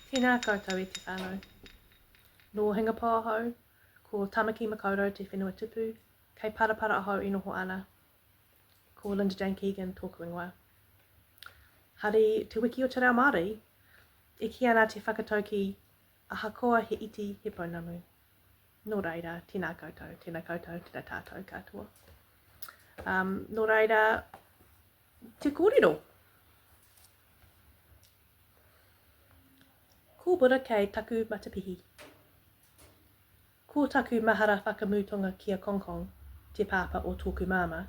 Tēnā koutou e te whānau. Nō Hingapoa ahau, ko Tamaki Makaurau te whenua tupu, kei Parapara ahau e noho ana. Ko Linda Jane Keegan tōku ingoa. Hari te wiki o te reo Māori, e kī ana te whakataukī, ahakoa he iti he pounamu. Nō reira, tēnā koutou, tēnā koutou, tēnā tātou katoa. Um, nō reira, te kōrero. Ko Buddha kei taku matapihi. Ko taku mahara whakamūtonga ki a Kong Kong, te pāpā o tōku māmā,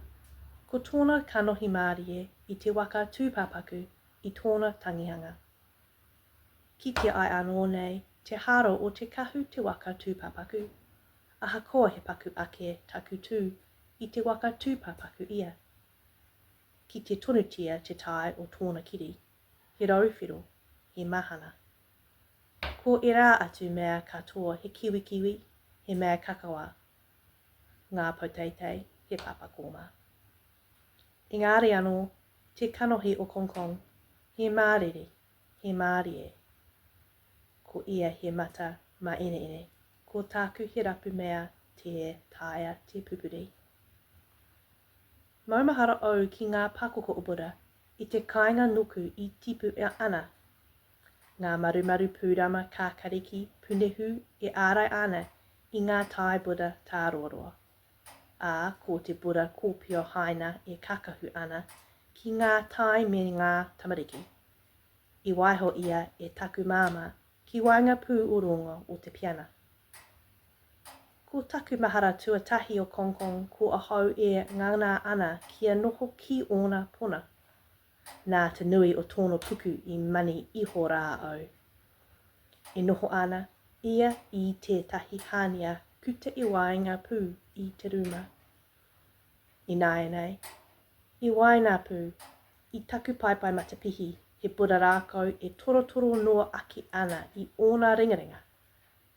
ko tōna kanohi mārie i te waka tūpāpaku i tōna tangihanga. Kitea ai anō nei te hāro o te kahu te waka tūpāpaku, ahakoa he paku ake taku tū i te waka tūpāpaku ia. Kite tonutia te tae o tōna kiri, he rauwhero, he mahana. Ko ērā atu mea katoa he kiwikiwi, he mea kakawa, ngā pouteitei, he papakōma. Engari anō, te kanohi o Kong Kong, he māriri, he mārie. Ko ia he mata māeneene, ko tāku he rapu mea tē taea te pupuri. Maumahara au ki ngā pakoko o Buddha i te kāinga noku i tipu ana. Ngā marumaru pūrama kākariki punehu e ārai ana i ngā tae Buddha tāroaroa. Ā, ko te Buddha kōpio haina e kakahu ana ki ngā tae me ngā tamariki. I waiho ia e taku māmā ki waenga pū o rōnga o te piana. Ko taku mahara tuatahi o Kong Kong ko ahau e ngana ana kia noho ki ōna pona. Nā te nui o tōna puku i mani iho rā au. E noho ana ia i tētahi hānia kuta i waenga pū i te rūma. Ināianei, i waenga pū, i taku paepae matapihi he Buddha rākau e torotoro noa ake ana i ōna ringaringa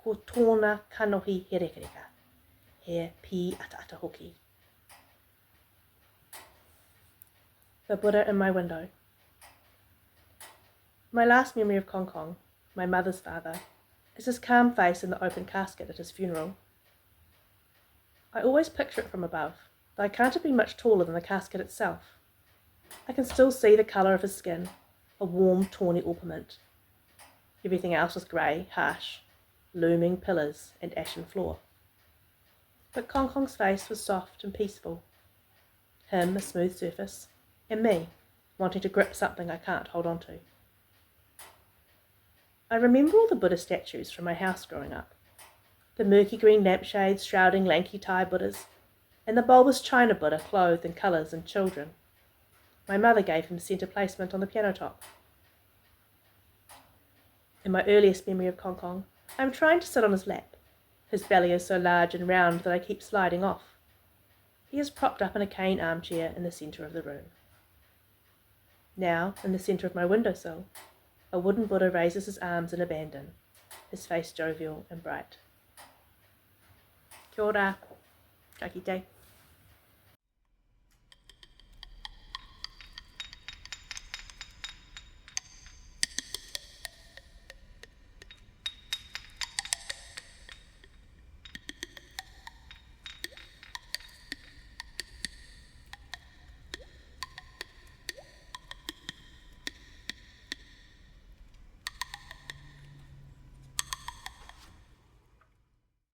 Ko tōna kanohi he rekareka, he pīataata hoki. The Buddha in my window. My last memory of Kong Kong, my mother's father, is his calm face in the open casket at his funeral. I always picture it from above, though I can't have been much taller than the casket itself. I can still see the colour of his skin, a warm, tawny orpiment. Everything else was grey, harsh, looming pillars and ashen floor. But Kong Kong's face was soft and peaceful. Him, a smooth surface, and me, wanting to grip something I can't hold on to. I remember all the Buddha statues from my house growing up. The murky green lampshades shrouding lanky Thai Buddhas, and the bulbous China Buddha clothed in colours and children. My mother gave him centre placement on the piano top. In my earliest memory of Kong Kong, I am trying to sit on his lap. His belly is so large and round that I keep sliding off. He is propped up in a cane armchair in the centre of the room. Now, in the centre of my windowsill, a wooden Buddha raises his arms in abandon, his face jovial and bright. Kia ora. Ka kite.